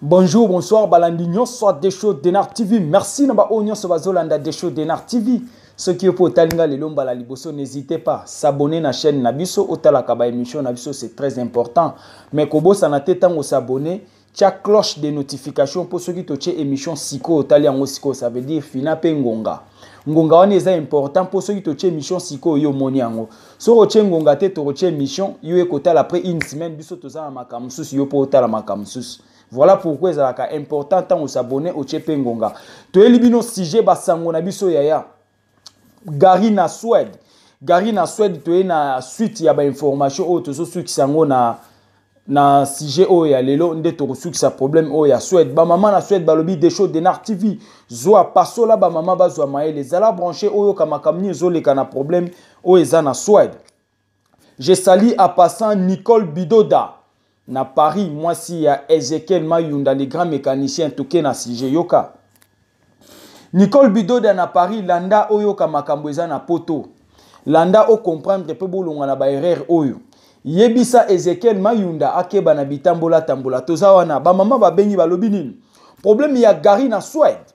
Bonjour, bonsoir, balandi nyonso Desho Denar TV. Merci na ba oyo nyonso bazolanda Desho Denar TV. Soki yo mpe otali nga lelo mbala liboso, n'hésitez pas s'abonner na chaîne na biso, otalaka ba émission na biso, c'est très important. Mais kobosana te, ntango s'abonner, tia cloche de notification mpo soki totie émission sikoyo, otali yango sikoyo. Ça veut dire fina mpe ngonga. Ngonga wana eza important mpo soki totie émission sikoyo, yo omoni yango. Soki otie ngonga te, tokotie émission, yo ekotala après une semaine. Biso toza na makambo mosusu, yo mpo otala makambo mosusu. Voilà pourquoi ezalaka important, ntango os'abonner, otie mpe ngonga. Toyeli bino sujet, basango na biso yaya Gary na Suède. Gary na Suède, toye na suite ya bainformation oyo tozosukisa yango na sujet oyo ya lelo nde tokosukisa problème oyo ya Suède. Bamama na Suède balobi: Desho Denar TV, zwa pasola, bamama bazwa mayele, ezala branché, oyoka makambo nini ezoleka na problème oyo eza na Suède. Je salue en passant Nicole Bidoda na Paris, mwasi ya Ezekiel Mayunda, le grand mécanicien. Toke na sujet, yoka. Nicole Bidoda na Paris, landa, oyoka makambo eza na Poto. Landa, ocomprendre mpe bolonga na baerreur oyo. Yebisa Ezekiel Mayunda akeba na bitambola tambola. Toza wana, bamama babengi, balobi nini? Problème ya Gary na Suède.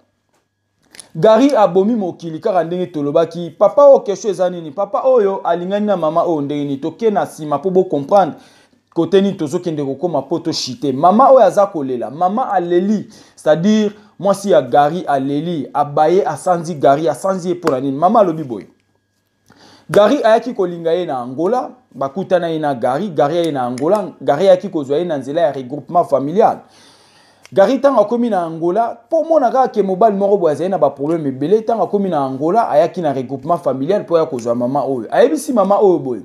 Gary abomi mokili kaka ndenge tolobaki. Papa oyo, question eza nini? Papa oyo alingani na mama oyo ndenge nini? Toke na nsima mpo bocomprendre kote nini tozokende kokóma mpo toshite. Mama oyo aza kolela, mama aleli, c'est-à-dire mwasi ya Gary aleli, abaye, asanzi Gary, asanzi ye mpo na nini? Mama alobi boye: Gary ayaki kolinga ye na Angola, bakutana ye na Gary. Gary aye na Angola, Gary ayaki kozwa ye na nzela ya regroupement familial. Gary, ntango akomi na Angola, mpo omona kaka ke mobali moko boye azali na baproblème ebele, ntango akomi na Angola, ayaki na regroupement familial mpo aya kozwa mama oyo. Ayebisi mama oyo boye: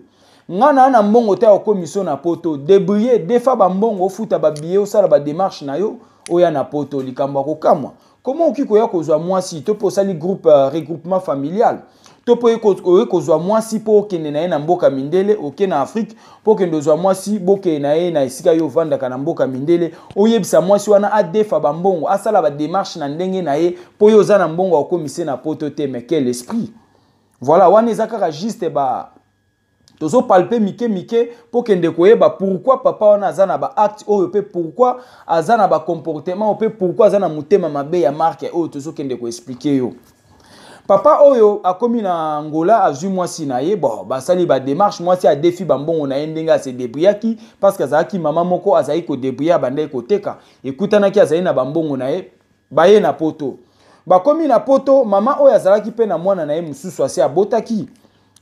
nga na mbongo te ya kokomisa na Poto, débrouille, defa bambongo, ofuta babillet, osala badémarche na yo, oya na Poto. Likambo ya kokamwa, koma okoki koya kozwa mwasi to mpo osali groupe regroupement familial, to mpo oye kozwa mwasi mpo okende na ye na mboka mindele, oke na Afrique mpo okende ozwa mwasi, bokende na ye na esika yo ovandaka na mboka mindele, oyebisa mwasi wana adefa bambongo, asala badémarche na ndenge na ye, mpo yo oza na mbongo ya kokomisa na Poto te. Mais quel esprit! Voilà, wana eza kaka juste ba tozopalper mike mike mpo kende koyeba pourquoi papa wana aza na baacte oyo, mpe pourquoi aza na bacomportement oyo, mpe pourquoi aza na motema mabe ya marke oyo tozokende koexpliquer yo. Papa oyo akomi na Angola, azwi mwasi na ye. Bon, basali badémarche, mwasi adefi bambongo na ye ndenge ase débrouillaki, parce que azalaki mama moko azalaki kodébrouiller, abandaki koteka, ekutanaki azali na bambongo na ye. Baye na Poto, bakomi na Poto, mama oyo azalaki mpe na mwana na ye mosusu asi abotaki,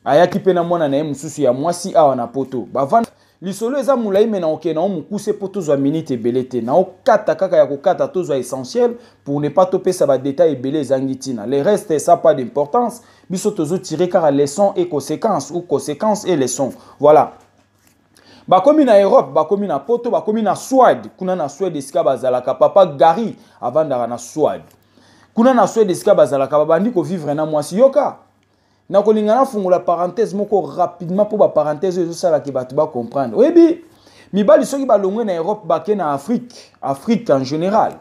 ayaki mpe na mwana na ye mosusu ya mwasi awa na Poto. Bavanda. Lisolo eza molai, me na okende nango mokuse mpo tozwa minute ebele te. Naokata kaka ya kokata, tozwa essentiel pour ne pas topesa badétail ebele ezangi ntina. Le reste, ça pas d'importance. Biso tozotirer kaka leçon et conséquence, ou conséquence et leçon. Voilà, bakomi na Europe, bakomi na Poto, bakomi na Suède. Kuna na Suède esika bazalaka, papa Gary avandaka na Suède. Kuna na Suède esika bazalaka, babandi kovivre na mwasi. Yoka, nakolinga nafungola parenthèse moko rapidement, mpo baparenthèse oyo ezosalaka bato bacomprendre. Oyebi, mibali soki balongwe na Europe, bake na Afrique, Afrique en général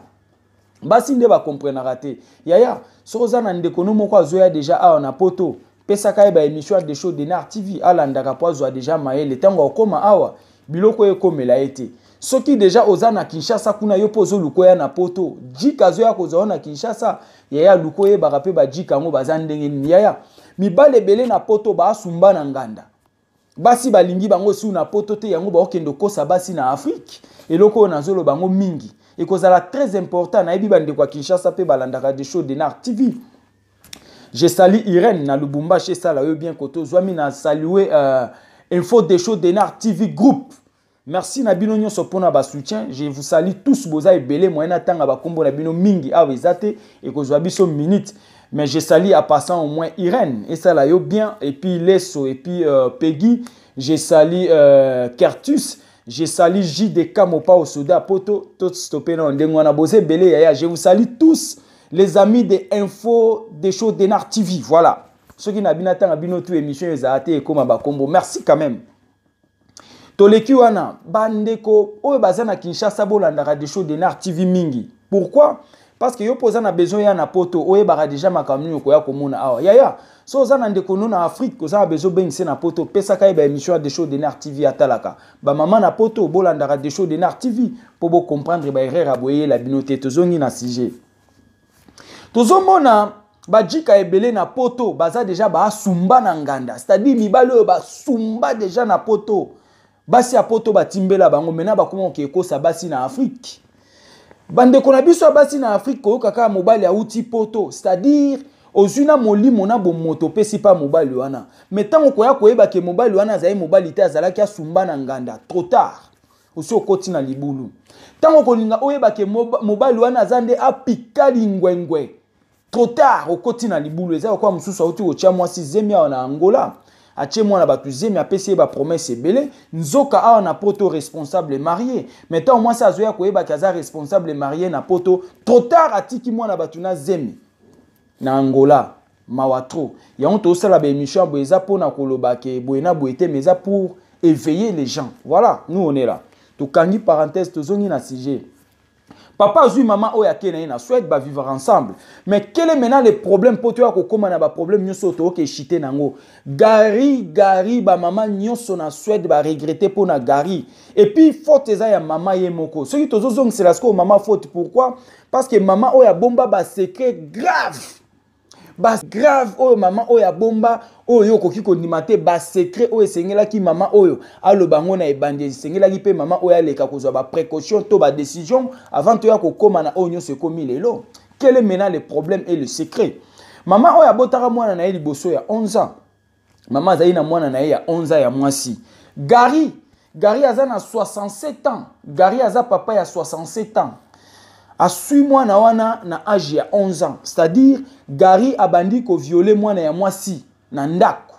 basi nde bakomprenaka te. Yaya, soki oza na ndeko no moko azoya déjà awa na Poto, pesaka ye baémission ya Desho Denar TV, alandaka mpo azwa déjà mayele. Ntango akóma awa, biloko oyo ekomela ye te. Soki déjà oza na Kinshasa kuna, yo mpo ozoluka oya na Poto, jika azoya kozwa yo na Kinshasa. Yaya, luka oyebaka mpe bajika yango baza ndenge nini. Yaya, mibali ebele na Poto baasumba na nganda, basi balingi bango su na Poto te, yango baokende kokosa basi na Afrique. Eloko oyo nazoloba yango mingi ekozala très important. Nayebi bandeko ya Kinshasa mpe balandaka Desho Denar TV. Je salue Irène na Lubumbashi, esala yo bien koto ozwami na salue Info Desho Denar TV groupe. Merci na bino nyonso mpona basoutien. Je vous salue tous, boza ebele, moyen natanga bakombo na bino mingi awa eza te, ekozwa biso minute. Mais je salue en passant au moins Irène, esala yo bien, et puis Leso, et puis Peggy. Je salue Kertus, je salue JDK Mopa Osoda Poto. To stopper na ndenge wana, boza ebele yaya. Je vous salue tous, les amis de Info Desho Denar TV. Voilà, soki na bino atanga bino tu, émission ezala te, ekóma bakombo. Merci quand même. Toleki wana. Bandeko oyo baza na Kinshasa, bolandaka Desho Denar TV mingi. Pourquoi? Parce que yo mpo oza na besoin ya na poto, oyebaka déjà makambo nini okoya komona awa. Yaya, so oza na ndeko no na Afrique, oza na besoin obengise na poto, opesaka ye baémission ya Desho Denar TV atalaka. Bamama na poto, bolandaka Desho Denar TV mpo bocomprendre baerreur ya boyeyela bino te. Tozongi na sujet. Tozomona bajika ebele na poto baza deja baasumba na nganda, c'est-à-dire mibali oyo basumba deja na poto, basi ya poto batimbela bango, mena bakoma koke ekosa basi na Afrique. Bandeko na biso ya basi na Afrique, koyoka kaka mobali awuti poto, c'est-à-dire ozwi na molimo na bomoto opesi mpa mobali wana, me ntango koya koyeba ke mobali wana azali mobali te, azalaki asumba na nganda, trop tard, osi okoti na libulu. Ntango kolinga oyeba ke mobali wana aza nde apika lingwengwe, trop tard, okoti na libulu. Eza lokola mosusu auti kotia mwasi zemi awa na Angola, atie mwana bato zemi, apesi ye bapromese ebele, nzoka awa na poto responsable marié. Mais ntango mwasi azoya koyebaki aza responsable marié na poto, trop tard, atiki mwana bato na zemi na Angola. Mawa trop. Yango tozosala baémission ya boye, eza mpona koloba ke boye na boye te, mais eza pour éveiller les gens. Voilà, nous on est là. Tokangi parenthèse, tozongi na sujet. Papa azwi mama oyo, ake na ye na Suède, bavivre ensemble. Mais quel est maintenant le problème? Mpo toya kokóma na baproblème nyonso oyo toyoka eshite nango. Gari, Gari, bamama nyonso na Suède baregretter mpo na Gari. Et puis faute eza ya mama ye moko. Soki tozozongisela sikoyo mama faute, pourquoi? Parce que mama oyo abomba basecret grave, bagrave oyo mama oyo abomba, oyo okoki kondima te. Basecret oyo esengelaki mama oyo aloba yango na ebandi, esengelaki mpe mama oyo aleka kozwa baprécaution to badécision avant toya kokóma na oyo nyonso ekómi lelo. Quel est maintenant le problème et le secret? Mama oyo abotaka mwana na ye liboso ya 11 ans. Mama azali na mwana na ye ya 11 ans ya mwasi. Gari, Gari aza na 67 ans. Gari aza papa ya 67 ans, asui mwana wana na age ya 11 ans. C'est-à-dire Gari abandi kovioler mwana ya mwasi na ndako,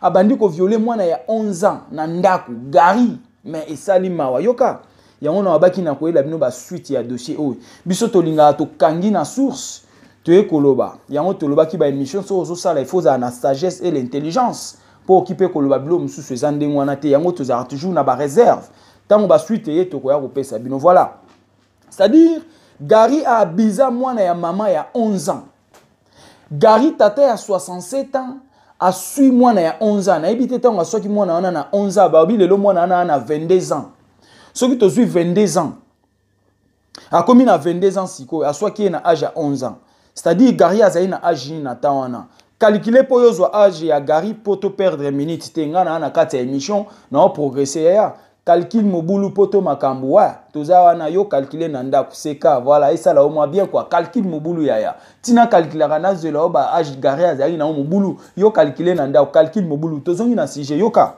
abandi kovioler mwana ya 11 ans na ndako, Gari. Mais esali mawa. Yoka, yango na babaki na koyela bino basuite ya dossier oyo. Biso tolingaka tokangi na source, toye koloba yango. Tolobaki baémission, soki ozosala, il faut ozala na sagesse et l'intelligence mpo oki mpe koloba bilo mosusu eza ndenge wana te. Yango tozalaka toujours na baréserve. Ntango basuite eye, tokoya kopesa bino. Voilà, c'est-à-dire Gary abiza mwana ya mama ya 11 ans. Gary, tata ya 67 ans, asui mwana ya 11 ans. Nayebi te ntango aswaki mwana wana na 11 ans. Balobi lelo mwana wana na 22 ans. Soki tozwi 22 ans, akomi na 22 ans sikoyo, aswaki ye na age ya 11 ans, c'est-à-dire Gary azali na age nini na temps wana? Calcule mpo oyo ozwa age ya Gary, mpo to perdre minute te. Ngai na kati ya émission na oprogresse. Yaya, calcule mobulu mpo to makambo wa toza wana. Yo calcule na ndako, seka, voilà, esala yo mwa bien quoi. Calcule mobulu, yaya. Ntina calculaka, nazwela yo ba age Gary azalaki nango. Mobulu, yo calcule na ndako, calcule mobulu. Tozongi na sujet. Yoka,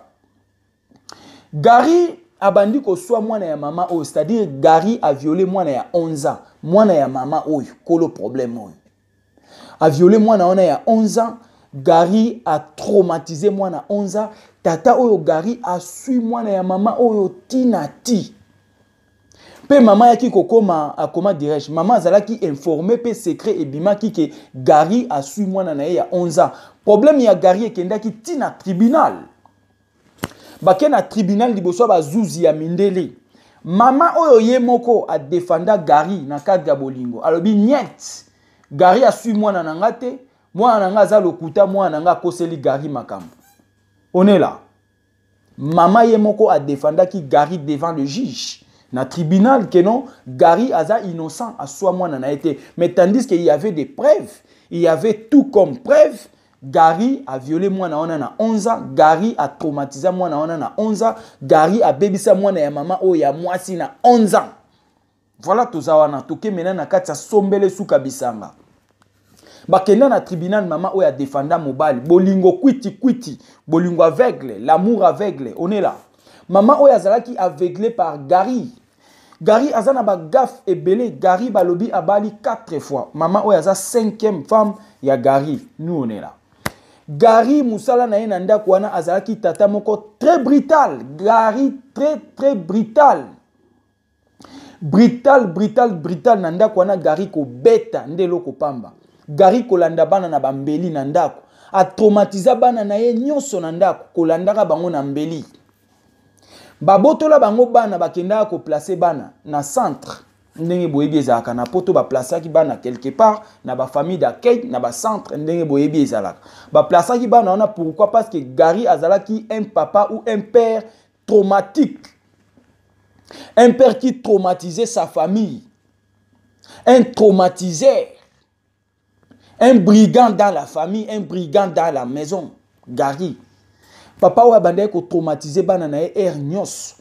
Gary abandi koswa mwana ya mama oyo, c'est-à-dire Gary aviolé mwana ya 11 ans, mwana ya mama oyo kolo problème oyo. Aviolé mwana wana ya 11 ans. Gary atraumatisé mwana 11 ans. Tata oyo Gary asui mwana ya mama oyo ntina ti mpe mama ayaki kokoma, akoma dirais-je, mama azalaki informé mpe secret ebimaki ke Gary asui mwana na ye ya 11 ans. Problème ya Gary ekendaki ntina tribunal. Bake na tribunal liboso ya bazuzi ya mindele. Mama oyo ye moko adefanda Gary na cadre ya bolingo. Alobi niet, Gary asui mwana na nga te, mwana na nga aza lokuta, mwana na nga akoseli Gary makambo. Onela mama ye moko adefandaki Gary devant le juge na tribunal que non, Gary aza innocent, aswa mwana na ye te. Mais tandis qu'il y avait des preuves, il y avait tout comme preuve. Gary a violé mwana wana na 11 ans. Gary a traumatisé mwana wana na 11 ans. Gary abebisa mwana ya mama oyo ya mwasi na 11 ans. Voilà, toza wana. Toke maintenant na kati ya sombele suka bisanga. Bakenda na tribunal, mama oyo adefanda mobali. Bolingo kwiti kwiti, bolingo aveugle, l'amour aveugle. On est là. Mama oyo azalaki aveuglé par Gary. Gary aza na bagaffe ebele. Gary, balobi abali 4 fois. Mama oyo aza cinquième femme ya Gary. Nous on est là. Gary, mosala na ye na ndako wana, azalaki tata moko très brutal. Gary très très brutal, brutal, brutal, brutal na ndako wana. Gary kobeta nde eloko pamba. Gary kolanda bana na bambeli na ndako, atraumatiza bana na ye nyonso na ndako, kolandaka bango na mbeli. Babotola bango bana, bakendaka koplacer bana na centre. Ndenge boyebi ezalaka na poto, baplasaki bana quelque part na bafamille d'accueil, na bacentre. Ndenge boyebi ezalaka, baplasaki bana wana. Pourquoi? Parce que Gary azalaki un papa ou un père traumatique, un père qui traumatisait sa famille, un traumatiseur, un brigand dans la famille, un brigand dans la maison. Gary, papa oyo abandaki kotraumatiser bana na ye heure nyonso.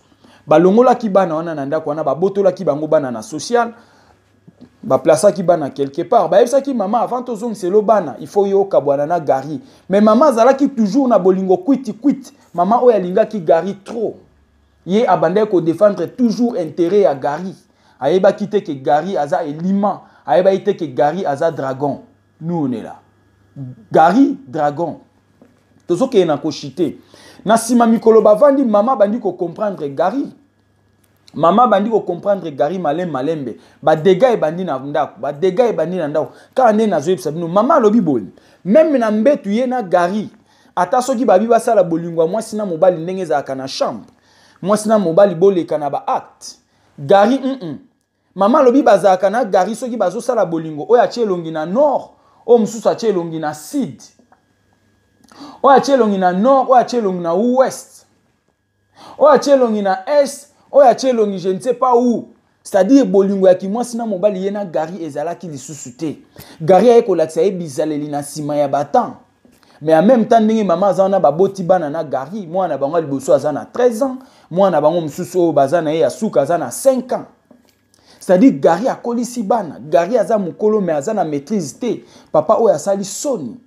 Balongolaki bana wana na ndako wana, babotolaki bango bana na social, baplasaki bana quelque part. Bayebisaki mama: avant tozongiselo bana, il faut yo okabwana na Gary. Mais mama azalaki toujours na bolingo kwiti kwiti. Mama oyo alingaki Gary trop, ye abandaki kodéfendre toujours intérêt ya Gary. Ayebaki te ke Gary aza elima, ayebaki te ke Gary aza dragon. Nous, on est là. Gary dragon. Tozokende na koshite na nsima. Mikolo bavandi, mama bandi kocomprendre Gary, mama bandi kocomprendre Gary malembe malembe. Badégâts ebandi na ndako, badégâts ebandi na ndako. Kaka nde nazoyebisa bino, mama alobi boye: même na mbetu, ye na Gary, ata soki babi basala bolingo ya mwasi na mobali ndenge ezalaka na chambre, mwasi na mobali boleka na baacte, Gary Mama alobi bazalaka na Gary, soki bazosala bolingo, oyo atie elongi na nord, oyo mosusu atie elongi na sud, oyo atie elongi na nord, oyo atie elongi na ouest, oyo atie elongi na est, oyo atie elongi je ne sais pas où. C'est-à-dire bolingo ya kimwasi na mobali, ye na Gary, ezalaki lisusu te. Gary aye kolakisa ye bizaleli na nsima ya batemps. Mais en même temps, ndenge mama aza wana, baboti bana na Gary. Mwana na bango ya liboso aza na 13 ans, mwana na bango mosusu oyo baza na ye ya suka aza na 5 ans. C'est-à-dire Gary akolisi bana. Gary aza mokolo, mais aza na maîtrise te. Papa oyo asali soni.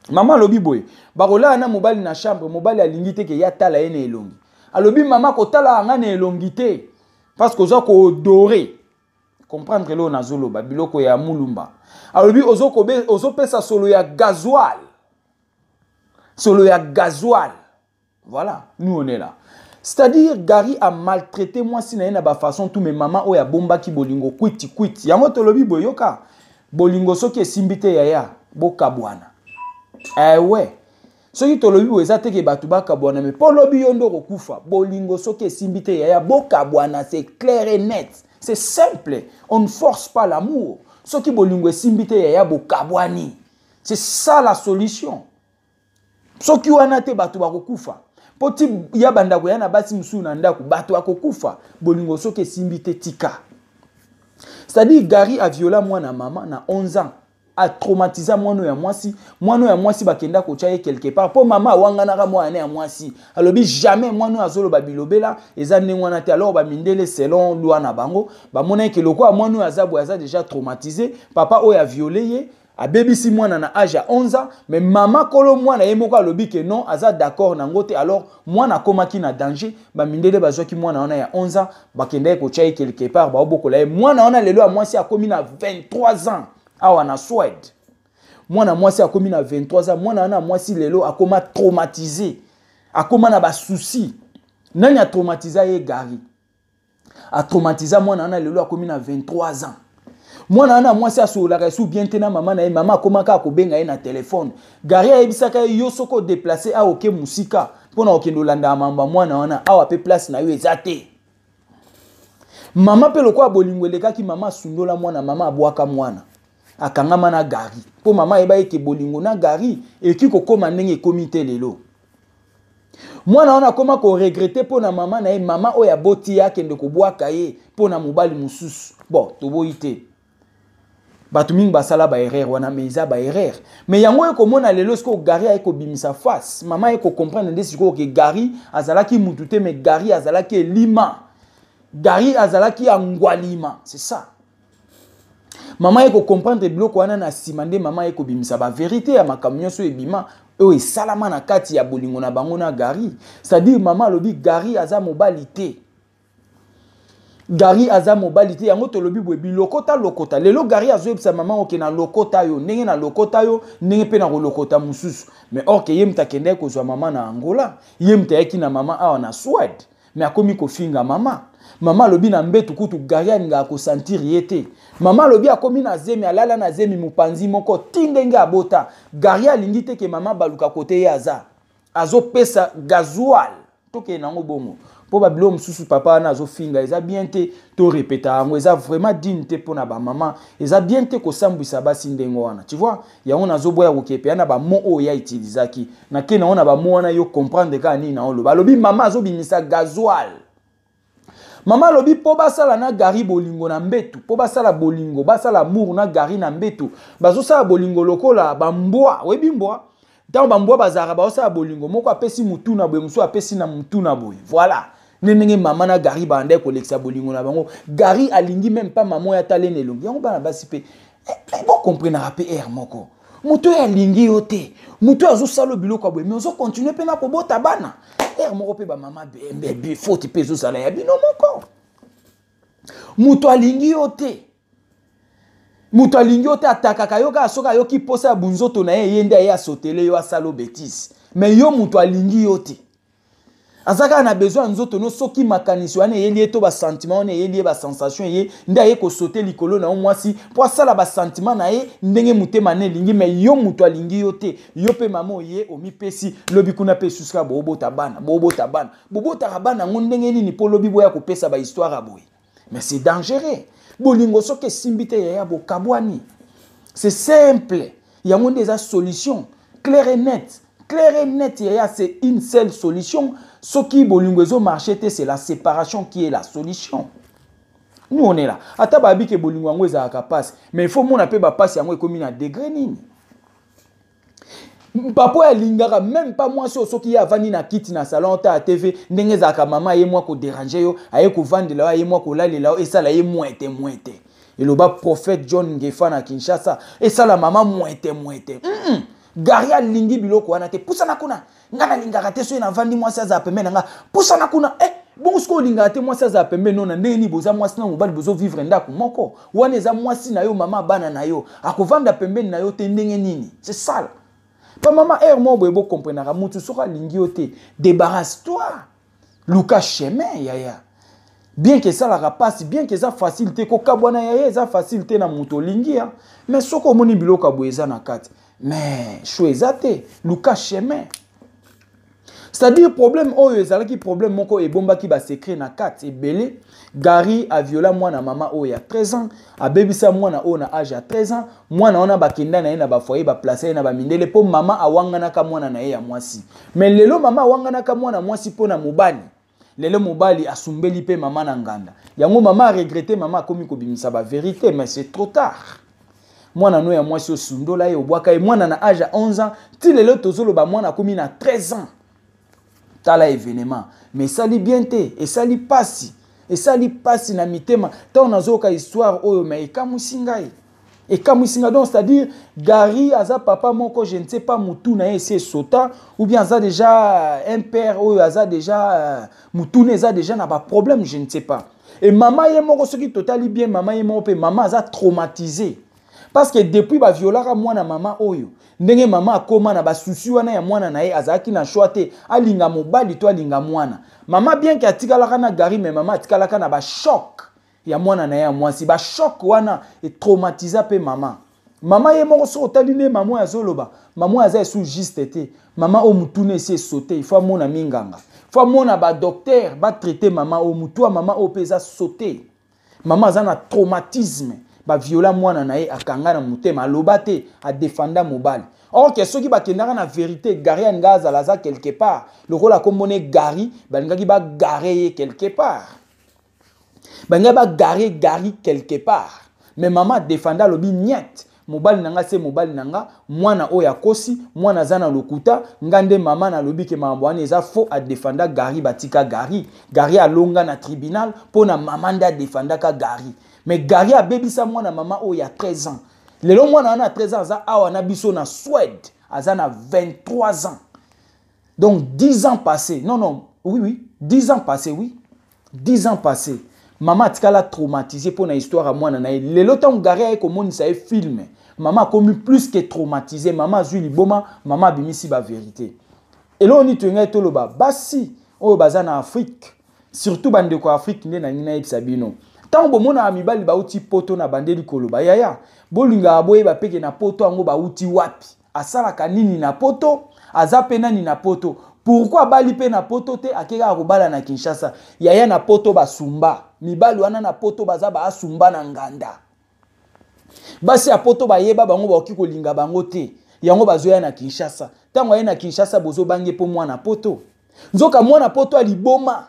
Mama alobi boye: bakolala na mobali na chambre, mobali alingi te ke ye atala ye na elongi. Alobi: mama, kotala nga na elongi te, parce que oza koodorer. Comprendre eloko nazoloba, biloko ya mulumba. Alobi ozopesa solo ya gasoil, solo ya gasoil. Voilà, nous, on est là. C'est-à-dire Gary a maltraité mwasi na ye na bafaçon tout, mais mama oyo abombaki bolingo kwiti kwiti. Yango tolobi boye: yoka, bolingo soki esimbi te, yaya, bokabwana. Ewe soki tolobi boye, eza te ke bato bakabwana, mais mpo lobi yo nde okokufa. Bolingo soki esimbi te, yaya, bokabwana. C'est clair et net, c'est simple, on ne force pas l'amour. Soki bolingo esimbi te, yaya, bokabwani, c'est ça la solution. Soki wana te, bato bakokufa. Mpo ti ya bandako ya na basi mosusu na ndako, bato bakokufa. Bolingo soki esimbi te, tika. C'est-à-dire Gary aviola mwana mama na 11 ans, atraumatisa mwana oyo ya mwasi. Mwana oyo ya mwasi, bakenda kotya ye quelque part mpo mama awanganaka mwana ya mwasi. Alobi jamais mwana oyo azoloba bilobela eza ndenge wana te. Alors bamindele, selon loi na bango, bamonaki lokola mwana oyo aza boye, aza déjà traumatisé. Papa oyo aviole ye, abebisi mwana na age ya 11 ans, mais mama kolo mwana ye moko alobi ke non, aza d'accord nango te. Alors mwana akomaki na danger. Bamindele bazwaki mwana wana ya 11 ans, bakendaki kotya ye quelque part, baobokola ye. Mwana wana lelo ya mwasi akomi na 23 ans awa na Swede. Mwana mwasi akomi na 23 ans. Mwana wana mwasi lelo akoma traumatisé, akoma na basoucis. Nani atraumatiza ye? Gary atraumatiza mwana wana. Lelo akomi na 23 ans. Mwana wana mwasi asololaka esu bien te na mama na ye. Mama akoma kaka kobenga ye na telefone. Gary ayebisaka ye: yo soki odéplacer awa, oke mosika mpona kokende olanda mambo ya mwana wana awa, mpe place na yo eza te. Mama mpe, lokola bolingo elekaki, mama asundola mwana, mama abwaka mwana, akangama na Gary, mpo mama ayeba eke bolingo na Gary ekoki kokóma ndenge ekómi te. Lelo mwana wana akóma koregretter mpo na mama na ye. Mama oyo aboti ye, akende kobwaka ye mpo na mobali mosusu. Bon, toboyi te, bato mingi basala baerreur wana, mais eza baerreur. Mais yango oyo komona lelo sikoyo Gary aye kobimisa face, mama aye kocomprendre nde sikoyo ke Gary azalaki mutu te, mais Gary azalaki elima, Gary azalaki ya ngwalima. C'est ça, mama aye kocomprendre biloko wana na nsima. Nde mama aye kobimisa bavérité ya makambo nyonso ebima, oyo esalama na kati ya bolingo na bango na Gary. C'est-à-dire mama alobi Gary aza mobali te, Gary aza mobali te. Yango tolobi boye: bilokota lokota. Lelo Gary azoyebisa mama: oke na lokota yo ndenge na lokota yo, ndenge mpe na kolokota mosusu. Mais or ke ye moto akendaki kozwa mama na Angola, ye moto ayaki na mama awa na Swede, mais akomi kofinga mama. Mama alobi na mbetu kutu Gary alingaka kosentir ye te. Mama alobi akomi na zemi, alala na zemi mopanzi moko ti ndenge abota. Gary alingi te ke mama baluka kote ye aza, azopesa gasoil. Tokende nango bongo. Mpo babiloko mosusu papa wana azofinga eza bien te, torepeta yango, eza vraiment digne te mpo na bamama, eza bien te kosambwisa basi ndenge wana, tu vois. Yango nazoboya kokepe ya na bamo oyo ya utilisaki nake nango na bamo wana, yo comprendre kaka nini na oloba. Alobi mama azobimisa gasoil. Mama alobi mpo basala na Gari bolingo na mbetu, mpo basala bolingo, basala amour na Gari na mbetu, bazosala bolingo lokola bambwa. Oyebi mbwa, ntango bambwa bazalaka bazosala bolingo, moko apesi mutu na boye, mosusu apesi na mutu na boye. Voilà nde ndenge mama na Gari bandai kolekisa bolingo na bango. Gari alingi même pas mama oyo atale na elongi. Yango bana basi mpe bokomprenaka mpe aire moko, moto oyo alingi yo te, moto oyo azosala biloko ya boye, mais ozokontinue mpe na kobota bana. Aire moko mpe bamama, faute mpe ezozala ya bino moko. Moto alingi yo te, moto alingi yo te, atakaka yo kaka soki ayoki mposa ya bunzoto na ye, ye nde aye asotele yo, asala bêtise. Mais yo, moto alingi yo te, aza kaka na besoin ya nzoto no. Soki makanisi wana eyeli ye to basentiment wana eyeli ye, basensation eye, nde aye kosote likolo na yo mwasi mpo asala basentiment na ye ndenge motema na elingi. Mais yo, moto alingi yo te, yo mpe mama oye omipesi, lobi kuna mpe esusu kaka boobota bana, boobota bana, bobotaka bana yango ndenge nini mpo lobi boya kopesa bahistoire ya boye? Mais c'est dangereux. Bolingo soki esimbi te, yaya, bokabwani, c'est simple. Yango nde eza solution claire et nette, clair et net, yaya. C'est une seule solution. Soki bolingo ezomarche te, c'est la séparation qui est la solution. Nous, on est là. Ata babi ke bolingo yango ezalaka pasi, mais il faut mona mpe bapasi yango ekomi na degré nini. Papa oyo alingaka même pas mwasi oyo, soki ye avandi na kiti na salon ta ya TV, ndenge ezalaka, mama aye mwa kodéranger yo, aye kovandela yo, aye mwa kolalela yo, esala ye mwete mwete. Eloba prophète John Ngefa na Kinshasa, esala mama mwete mwete. Gari alingi biloko wana te. Pusana kuna, nga nalingaka te soki navandi, mwasi azala pembeni na nga. Pusana kuna. Eh, bongo soki olingaka te mwasi azala pembeni no, na ndenge nini boza mwasi na mobali, bozovivre ndako moko wana? Eza mwasi na yo, mama bana na yo, akovanda pembeni na yo te ndenge nini? C'est ça. Bamama, heure moko boye bokomprenaka, mutu soki alingi yo te, débarrasse toi, luka chemin, yaya. Bien ke esalaka mpasi, bien ke eza facile te kokabwana, yaya, eza facile te na moto olingi ya. Mais soki omoni biloko ya boye eza na kati, mais choix eza te, luka chemin. C'est-à-dire problème oyo ezalaki problème moko ebombaki basecret na kati ebele. Gari aviola mwana mama oyo ya 13 ans, abebisa mwana oyo na age ya 13 ans. Mwana wana bakenda na ye na bafoyer, baplace ye na bamindele mpo mama awanganaka mwana na ye ya mwasi. Mais lelo mama awanganaka mwana mwasi mpo na mobali. Lelo mobali asumbeli mpe mama na nganda. Yango mama aregrete, mama akomi kobimisa bavérité, mais c'est trop tard. Mwana no ya mwasi osundola ye, obwaka ye, mwana na age ya 11 ans. Ti lelo tozoloba, mwana akomi na 13 ans. Tala événement, mais esali bien te, esali pasi, esali pasi na mitema ntango nazoyoka histoire oyo. Mais ekamwisi ngai, ekamwisi ngai. Donc c'est-à-dire Gary aza papa moko, je ne sais pas, mutu na ye esi esota ou bien aza déjà un père oyo aza déjà mutu na eza déjà na baproblème, je ne sais pas. Et mama ye moko, soki totali bien, mama ye moko mpe, mama aza traumatisé, parce que depuis baviolaka mwana mama oyo, ndenge mama akóma na basusi wana ya mwana na ye, azalaki na choix te, alinga mobali to alinga mwana. Mama, bien ke atikalaka na Gari, mais mama atikalaka na bachoc ya mwana na ye ya mwasi. Bachoc wana etraumatiza mpe mama. Mama ye moko, soki otali nde mama oyo azoloba, mama oyo aza esu juste te. Mama oyo mutuna esi esote, il faut amona minganga, faut amona badocteur batraite mama oyo. Mutu ya mama oyo mpe eza sote. Mama aza na traumatisme, baviola mwana na ye, akanga na motema, aloba te, adefanda mobali. Or ke soki bakendaka na vérité, Gari alinga azala aza quelque part lokola komona Gari, balingaki bagare ye quelque part, balingaki bagare Gari quelque part. Mais mama adefanda, alobi niet, mobali na nga se mobali na nga, mwana oyo akosi, mwana aza na lokuta, nga nde mama nalobi ke makambo wana eza faux. Adefanda Gari, batika Gari. Gari alonga na tribunal mpo na mama nde adefandaka Gari. Mais Gari abebisa mwana mama oyo ya 13 ans. Lelo mwana wana ya 13 ans aza awa na biso na Suède, aza na 23 ans. Donc 10 ans passé, non, non, oui, 10 ans passé, oui, 10 ans passé. Mama atikala traumatisé mpo na histoire ya mwana na ye. Lelo ntango Gari aye komonisa ye film, mama akomi plus que traumatisé, mama azwi liboma, mama abimisi bavérité. Eloko nini toyengai toloba? Basi oyo baza na Afrique, surtout bandeko ya Afrique, nde nalingi nayebisa bino: ntango bomonaka mibali bauti Poto, na bandeli koloba, yaya, bolingaka boyeba peke na Poto yango bauti wapi, asalaka nini na Poto, aza mpe nani na Poto. Pourquoi abali mpe na poto te, ake kaka kobala na Kinshasa? Yaya, na poto basumba mibali wana, na poto baza baasumba na nganda. Basi ya poto bayeba bango, bakoki kolinga bango te, yango bazoya na Kinshasa. Ntango aye na Kinshasa, bozobange mpo mwana poto. Nzoka mwana poto aliboma,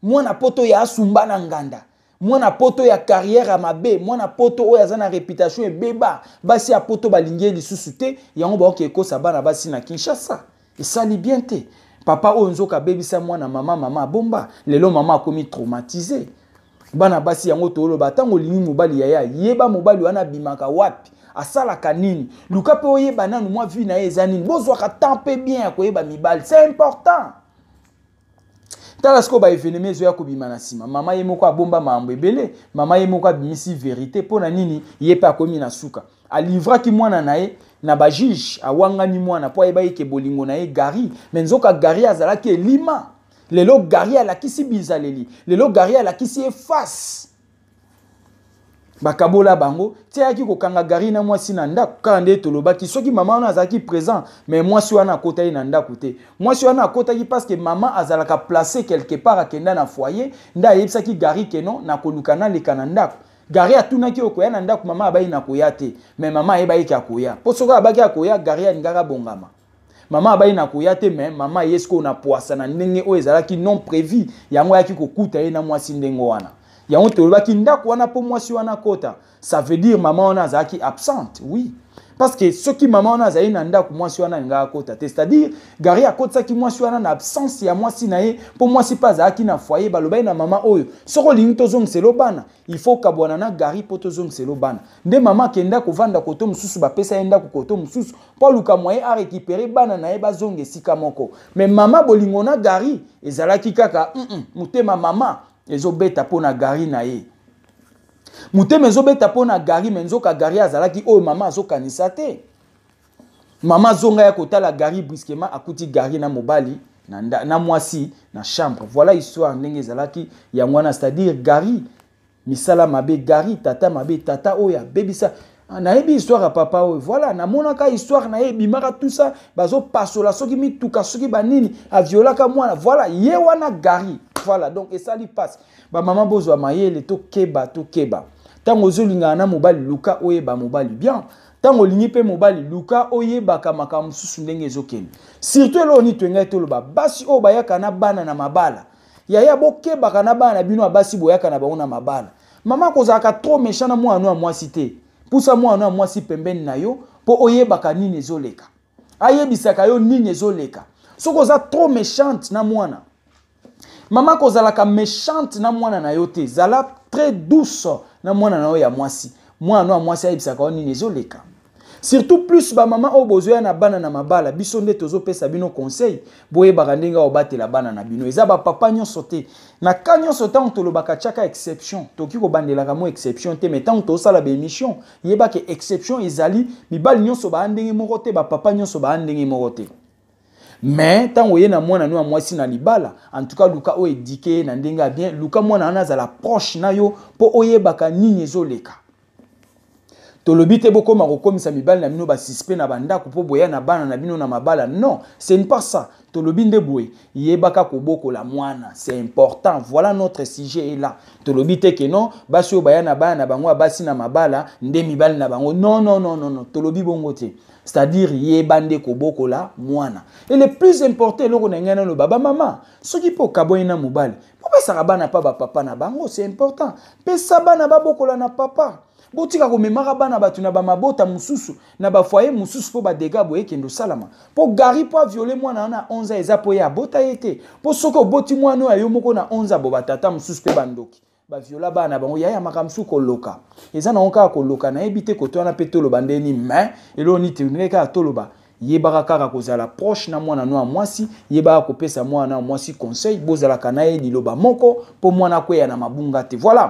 mwana poto ya asumba na nganda, mwana poto ya carrière ya mabe, mwana poto oyo aza na réputation ebeba. Basi ya poto balingi ye lisusu te, yango baoki ekosa bana basi na Kinshasa. Esali bien te. Papa oyo nzoka abebisa mwana mama, mama abomba. Lelo mama akomi traumatisé. Bana basi, yango toloba, ntango olingi mobali, yaya, yeba mobali wana abimaka wapi, asalaka nini. Luka mpe oyeba nanu mwa vie na ye eza nini. Bozwaka temps mpe bien ya koyeba mibali, c'est important. Tala sikoyo baévénements ezoya kobima na nsima. Mama ye moko abomba makambo ebele, mama ye moko abimisi vérité. Mpo na nini? Ye mpe akomi na suka, alivraki mwana na ye na bajuge, awangani mwana mpo ayeba eke bolingo na ye Gari. Mais nzoka Gari azalaki elima. Lelo Gari alakisi bizaleli, lelo Gari alakisi ye face. Bakabola bango ti ayaki kokanga Gari na mwasi na ndako. Kaka nde tolobaki, soki mama wana azalaki présent, mais mwasi wana akota ye na ndako te. Mwasi wana akotaki parce que mama azalaka place quelque part, akenda na foyer nde ayebisaki Gari que non, nakoluka naleka na ndako. Gari atunaki: "Okoya na ndako?" Mama abayi na koya te, mais mama ayebaki akoya, mpo soki abaki akoya, Gari alingaka bongama. Mama abayi na koya te, mais mama ye sikoyo na poasa na ndenge oyo ezalaki non prévu, yango ayaki kokuta ye na mwasi ndenge wana. Yango tolobaki, ndako wana, mpo mwasi wana kota, ça veut dire mama wana azalaki absente. Oui, parce que soki mama wana azali na ndako, mwasi wana alingaka kota te. C'est-à-dire Gari akotisaki mwasi wana na absence ya mwasi na ye, mpo mwasi mpe azalaki na foyer. Balobaki na mama oyo: "Soki olingi tozongisela bana, il faut kabwana na Gari mpo tozongisela bana." Nde mama akenda kovanda koto mosusu, bapesa ye ndako koto mosusu mpo aluka moyen arécupérer bana na ye, bazonga esika moko. Mais mama, bolingo na Gari ezalaki kaka motema mama ezobeta mpo na Gari na ye, motema ezobeta mpo na Gari. Mais nzoka Gari azalaki oyo mama azokanisa te. Mama azonga ya kotala Gari, brusquement akuti Gari na mobali na mwasi na chambre. Voilà histoire ndenge ezalaki yango wana. C'est-à-dire Gari misala mabe, Gari tata mabe, tata oyo abebisa. Nayebi histoire ya papa oyo. Voilà, namonaka histoire na ye ebimaka, tout ça, bazopasola soki mituka, soki banini, aviolaka mwana. Voilà, ye wana Gari. Voilà, donc esali mpasi. Bamama, bozwa mayele, tokeba, tokeba. Ntango ozolingana na mobali, luka oyeba mobali bien. Ntango olingi mpe mobali, luka oyebaka makambo mosusu ndenge ezokende. Surtout eloko nini toyengai toloba: basi oyo bayaka na bana na mabala, yaya, bokebaka na bana na bino ya basi boyaka na bango na mabala. Mama, kozalaka trop méchant na mwana ya mwasi te. Pusa mwana ya mwasi pembeni na yo mpo oyebaka nini ezoleka, ayebisaka yo nini ezoleka. Soki oza trop méchante na mwana, mama, kozalaka méchante na mwana na yo te. Zala très douce na mwana na yo ya mwasi. Mwana ya mwasi ayebisaka yo nini ezoleka. Surtout plus bamama oyo bozoya na bana na mabala, biso nde tozopesa bino conseil: boyebaka ndenge obatela bana na bino. Eza bapapa nyonso te na ka nyonso. Ntango tolobaka tiaka exception, tokoki kobandelaka mo exception te. Mais ntango tozosala baémission, yebaka exception ezali. Mibali nyonso baya ndenge moko te, bapapa nyonso baya ndenge moko te. Mais ntango oye na mwana no ya mwasi na libala, en tout cas luka oyo éduquer ye na ndenge ya bien. Luka mwana wana azala proche na yo mpo oyebaka nini ezoleka. Tolobi te bokóma kokomisa mibali na bino basuspect na bandako mpo boya na bana na bino na mabala. Non, ce n'est pas ça. Tolobi nde boye: yebaka kobokola mwana, c'est important. Voilà, notre sujet est là. Tolobi te que non, basi oyo baya na bana na bango ya basi na mabala nde mibali na bango. Non, non, non, non, non, tolobi bongo te. C'est-à-dire yeba nde kobokola mwana. Et le plus important, eloko na ngai naloba, bamama, soki mpo okaboyi na mobali, popesaka bana mpa bapapa na bango, c'est important. Pesa bana babokola na papa. Botika komemaka bana bato na bamabota mosusu, na bafoyer mosusu, mpo badégâts boye ekende osalama. Mpo Gari mpo aviole mwana wana 11 ans, eza mpo ye abota ye te. Mpo soki oboti mwana oyo yo moko na 11 ans, bo batata mosusu mpe bandoki baviola bana na bango. Yaya, makambo mosusu koloka eza nango kaka koloka. Nayebi te koto wana mpe toloba ndeni, mais eloko nini te, ndenge kaka toloba: yebaka kaka kozala proche na mwana no ya mwasi, yebaka kopesa mwana ya mwasi conseil, bozalaka na ye liloba moko mpo mwana akweya na mabunga te. Voilà,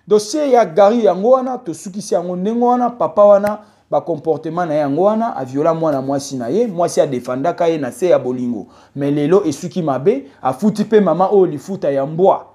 dossier ya Gari yango wana, tosukisi yango ndenge wana. Papa wana, bacomportement na ye yango wana, aviola mwana mwasi na ye, mwasi adefandaka ye na se ya bolingo, mais lelo esuki mabe. Afuti mpe mama oyo lifuta ya mbwa,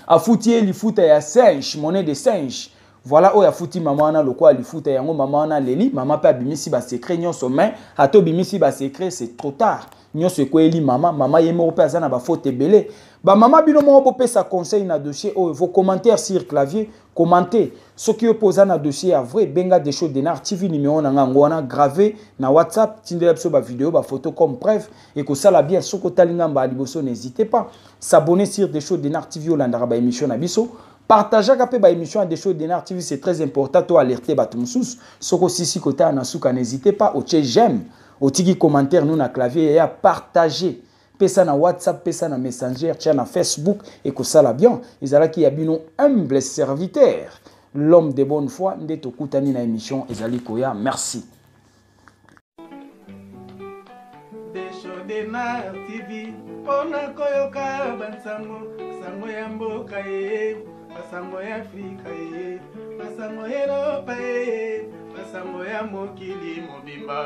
afuti ye lifuta ya singe, monnaie de singe. Voilà oyo afuti mama wana lokola lifuta yango. Mama wana aleli, mama mpe abimisi basecret nyonso. Mais ata obimisi basecret, c'est trop tard, nyonso ekweyeli mama. Mama ye moko mpe aza na bafaute ebele. Bamama, bino moko bopesa conseil na dossier oyo. Vos commentaires sur clavier, commentez. Soki yo mpe oza na dossier ya vrai, benga Desho Denar TV, numéro na nga yango wana gravé na WhatsApp. Tindela biso bavideo, bafoto comme preuve, ekosala bien. Soki otali nga mbala liboso, n'hésitez pas s'abonner sur Desho Denar TV, olandaka baémission na biso, partageaka mpe baémission ya Desho Denar TV, c'est très important to alerte bato mosusu. Soki osisi kotala na suka, n'hésitez pas otie j'aime, otiki commentaire nu na clavier ya partager, pesa na WhatsApp, pesa na Messenger, tia na Facebook, ekosala bien. Ezalaki ya bino humble serviteur, l'homme de bonne foi. Nde tokutani na émission ezali koya. Merci. Denar TV mpona koyoka bansango, sango ya mboka ye, basango ya Afrika ye, basango ya Eropa ye, basango ya mokili mobimba.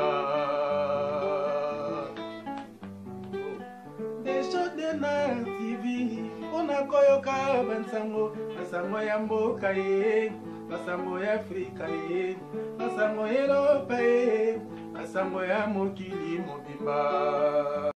Desho Denar TV mpona koyoka bansango, basango ya mboka ye, basango ya Afrika ye, basango ya Eropa ye, basango ya mokili mobimba.